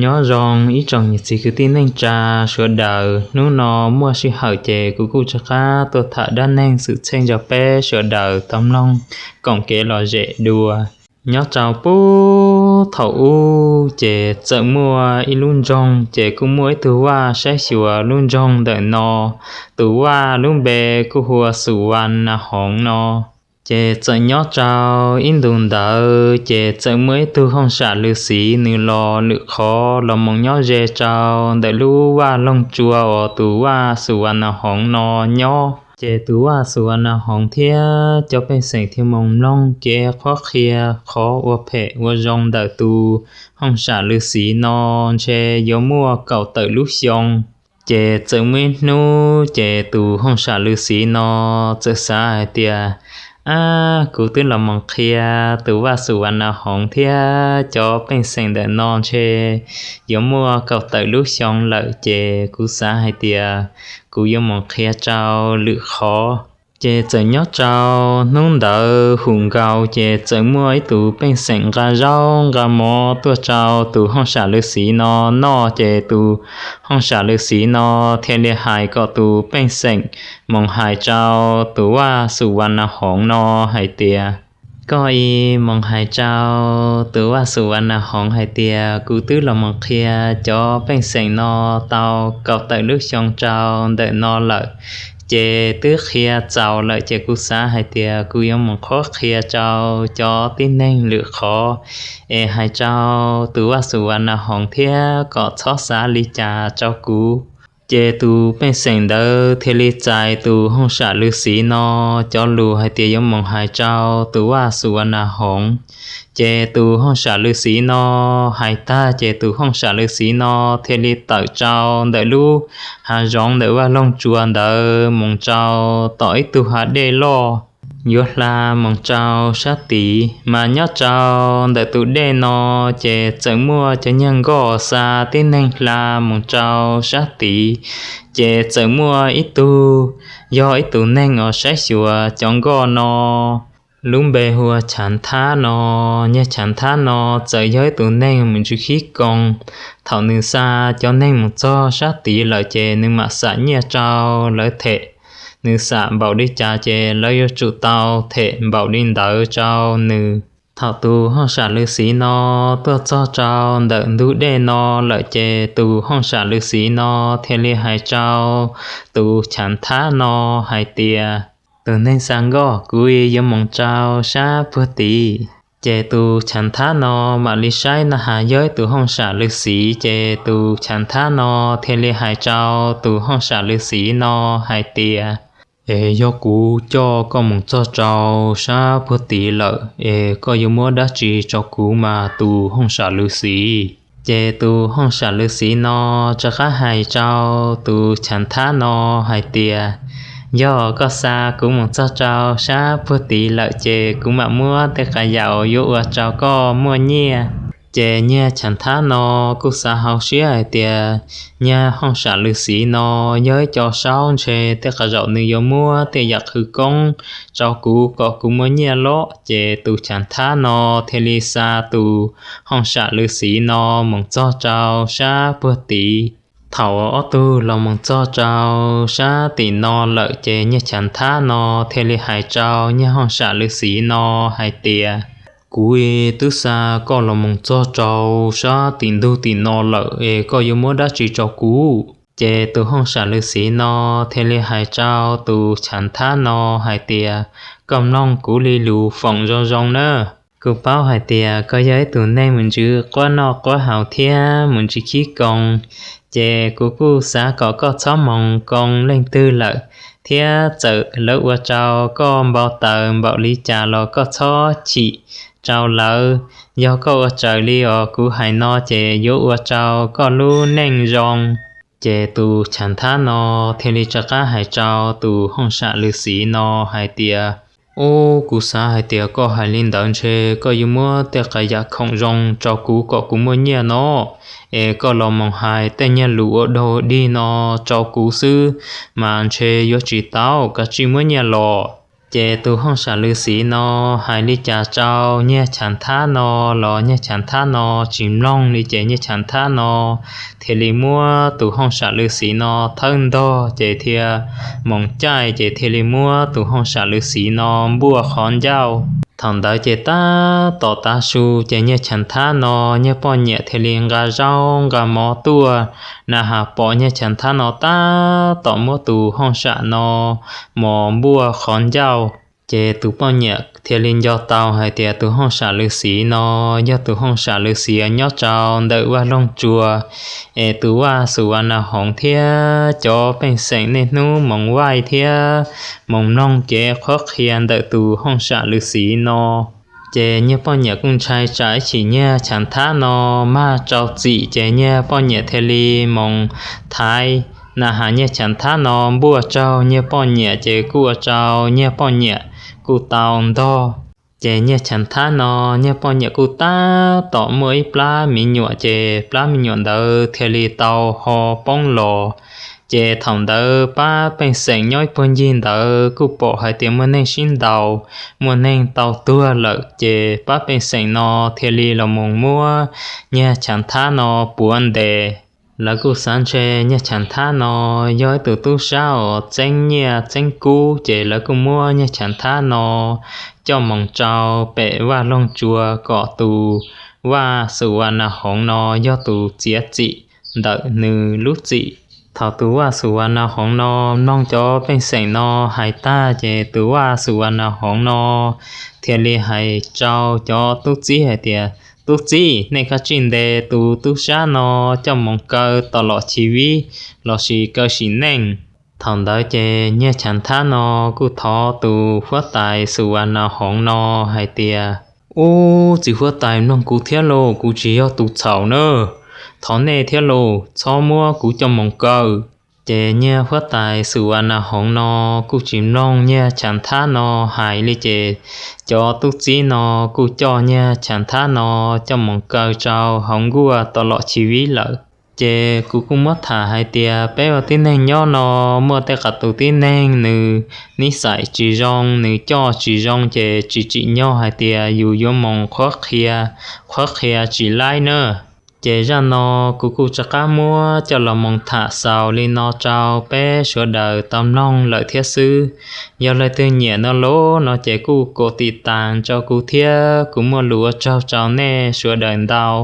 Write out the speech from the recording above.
Nyob zoo ib tsoom niam txiv kwv tij neej tsa sawv daws, hnub no muaj sij hawm ces kuv kuj rov qab tuaj tham dab neeg xwm txheej rau peb sawv daws tau mloog koom kev lom zem dua. Nyob rau puag thaum ub ces txawm muaj ib lub nroog, ces kuj muaj ib tug vaj saib xyuas lub nroog ntawm no. Tus vaj lub npe kuj hu ua Xus Vas Nas Hoov no. Ces txawm nyob rau ib ntus ntawd ces txawm muaj ib tug hooj sam lws xiv nws los lwm qhov los moog nyob ze rau ntawm lub vaj loog tsua uas tus vaj Xus Vas Nas Hoov no nyob. Ces tus vaj Xus Vas Nas Hoov thiab cov pej xeem thiaj moog mloog kev qhuab qhia qhov ua phem ua zoo ntawm tus hooj sam lws xiv no ntshe yuav muaj kaum tawm lub xyoo. Ces txawm muaj ib hnub ces tus hooj sam lws xiv no txawm xav hais tias, Ab, kuv twb los moog qhia tus vaj Xus Vas Nas Hoov thiab cov pej xeem ntawm no ntshe yuav muaj kaum tawm lub xyoo lawm, ces kuv xav hais tias kuv yuav moog qhia rau lwm qhov. Ces txawm nyob rau hnub ntawd hum nkaus ces txawm muaj ib tug pej xeem nqa zaub nqa mov tuaj rau tus hooj sam lws xiv no noj, ces tus hooj sam lws xiv no thiaj li hais kom tus pej xeem moog hais rau tus vaj Xus Vas Nas Hoov no hais tias, Koj ib moog hais rau tus vaj Xus Vas Nas Hoov hais tias kuv twb los moog qhia cov pej xeem no tau kaum tawm lub xyoo rau ntawm no lawm, ces twb qhia txaus lawm, ces kuv xav hais tias kuv yuav moog qhuab qhia rau cov tib neeg lwm qhov, es hais rau tus vaj Xus Vas Nas Hoov thiab kom txhob xav li cas rau kuv. Ces tus pej xeem ntawd thiaj li txais tus hooj sam lws xiv no cov lus hais tias yuav moog hais rau tus vaj Xus Vas Nas Hoov. Ces tus hooj sam lws xiv no hais tag ces tus hooj sam lws xiv no thiaj li tawm rau ntawm lub hav zoov ntawm vaj loog tsua ntawd moog rau tom ib tug hav dej loj yuav hla moog rau sab tid. Mas nyob rau ntawm tus dej no ces txawm muaj cov nyuag nkoj xa tib neeg hla moog rau sab tid. Ces txawm muaj ib tug, yog ib tug neeg uas saib xyuas cov nkoj no, lub npe hu ua Chav Thab no. Nyuag Chav Thab no txawm yog ib tug neeg mus ntsws khib koos. Thaum nws xa cov neeg mus txog sab tid lawm ces nws mam xam nyiaj rau lawv them. Nws xam npaum li cas ces lawv yuav tsum tau them npaum li ntawd rau nws. Thaum tus hooj sam lws xiv no tuaj txog rau ntawm ntug dej no lawm ces tus hooj sam lws xiv no thiaj li hais rau tus Chav Thab no hais tias, Tus neeg xa nkoj, kuv yuav moog rau sab puag tid. Ces tus Chav Thab no mam li saib na has yog ib tus hooj sam lws xiv, ces tus Chav Thab no thiaj li hais rau tus hooj sam lws xiv no hais tias, Es yog kuv coj koj moog txog rau sab puag tid lawm es koj yuav muab dab tsi rau kuv mas tus hooj sam lws xiv? Ces tus hooj sam lws xiv no rov qab hais rau tus Chav Thab no hais tias, Yog koj xa kuv moog txog rau sab puag tid lawm ces kuv mam muab tej qas yam uas yuav ua rau koj muaj nyiaj. Ces nyuag Chav Thab no kuj xav hauv siab hais tias, Nyuag hooj sam lws xiv no yog ib co saub, ntshe tej qas zaum nws yuav muab tej yam khwv koob rau kuv kom kuv muaj nyiaj los. Ces tus Chav Thab no thiaj li xa tus hooj sam lws xiv no moog txog rau sab puag tid. Thaum ob tug los moog txog rau sab tim no lawm ces nyuag Chav Thab no thiaj li hais rau nyuag hooj sam lws xiv no hais tias, Kuv twb xa koj los moog txog rau sab tim ntug tim no lawm es koj yuav muab dab tsi rau kuv? Ces tus hooj sam lws xiv no thiaj li hais rau tus Chav Thab no hais tias, Koj mloog kuv li lus foom zoo zoo nawb. Kuv paub hais tias koj yog ib tug neeg mus ntsws quab noj quab haus thiab mus ntsws khib koos, ces kuv kuj xav kom koj txhob moog koos leej twg lawm, thiab txawm lawv ua rau koj npau taws npaum li cas los koj txhob chim rau lawv. Yog koj ua raws li uas kuv hais no ces yuav ua rau koj lub neej zoo. Ces tus Chav Thab no thiaj li rov qab hais rau tus hooj sam lws xiv no hais tias, Ub, kuv xav hais tias koj hais li ntawd ntshe koj yuav muab tej qas yam khoom zoo rau kuv kom kuv muaj nyiaj no, es koj los moog hais tej nyuag lus ua dog dig no rau kuv xwb, mas ntshe yuav tsis tau, koj tsis muaj nyiaj los. Ces tus hooj sam lwm xiv no hais li cas rau Nyiaj Chav Thab no los Nyiaj Chav Thab no tsis mloog li ces Nyiaj Chav Thab no thiaj li muab tus hooj sam lwm xiv no thawb ntog ces thiaj moos caij ces thiaj li muab tus hooj sam lwm xiv no npuaj qhov ncauj. Thaum ntawd ces tab tom tav su ces Nyiaj Chav Thab no Nyiaj poj niam thiaj li nqa zaub nqa mov tuaj, na has pom Nyiaj Chav Thab no tab tom muab tus hooj sam no mos npuaj qhov ncauj. Ces tus poj niam thiaj li nco tau hais tias tus hooj sam lwm xiv no yog tus hooj sam lwm xiv nyob rau ntawm Vaj Loog Tsua, es tus vaj xus Vas Nas Hoov thiab cov pej xeem niaj hnub moos vaij thiab moos mloog kev qhuab qhia ntawm tus hooj sam lwm xiv no. Ces Nyiaj poj niam kuj ntshai tsam ib chim Nyiaj Chav Thab no mag rau txim ces Nyiaj poj niam thiaj li moos thaiv, na has Nyiaj Chav Thab no npuaj raug Nyiaj poj niam ces kuj ua rau Nyiaj poj niam kuj tau ntog. Ces Nyiaj Chav Thab no Nyiaj poj niam kuj tab tom muaj ib plab me nyuam ces plab me nyuam ntawd thiaj li tau ho poob los. Ces thaum ntawd pab pej xeem nyob ib puag ncig ntawd kuj pom hais tias muaj neeg sib ntaus, muaj neeg tau tuag lawm ces pab pej xeem no thiaj li los mus muab Nyiaj Chav Thab no puav ntes. Lawv kuj xav ntshe Nyiaj Chav Thab no yog ib tug tub sab uas txeeb nyiaj txeeb kub ces lawv kuj muab Nyiaj Chav Thab no coj moos rau pem Vaj Loog Tsua kom tus vaj xus Vas Nas Hoov no yog tus txiav txim ntawm nws lub txim. Thaum tus vaj xus Vas Nas Hoov no mloog cov pej xeem no hais tag ces tus vaj xus Vas Nas Hoov no thiaj li hais rau cov tub txib hais tias, tub txib, nej kav tsij ntes tus tub sab no coj moos kaw tau los chiv vib lossis kaw sim neej. Thaum ntawd ces Nyiaj Chav Thab no kuj thov tus huab tais xus Vas Nas Hoov no hais tias, ub, txiv huab tais mloog kuv thiab lauj, kuv tsis yog tus txhaum na, thov nej thiab lauj, txhob muab kuv coj moos kaw. Ces Nyiaj huab tais xus Vas Nas Hoov no kuj tsis mloog Nyiaj Chav Thab no hais li ces cov tub txib no kuj coj Nyiaj Chav Thab no coj moos kaw rau hauv nkuaj tau los chiv vib lawm. Ces kuv kuj muab tham hais tias peb ua tib neeg nyob no muaj tej qas tus tib neeg nws nib xais tsis zoo, nws coj tsis zoo ces tsis tsim nyog hais tias yus yuav moos qhuab qhia, qhuab qhia tsis laib na. Ces zaj no kuv kuj rov qab muab coj los moos tham xaus li no rau peb sawv daws tau mloog lawm thiab xwb. Yog leej twg nyiam no los no ces kuj kom tim tas rau kuv thiab, kuv muaj lus ua tsaug rau nej sawv daws ntau.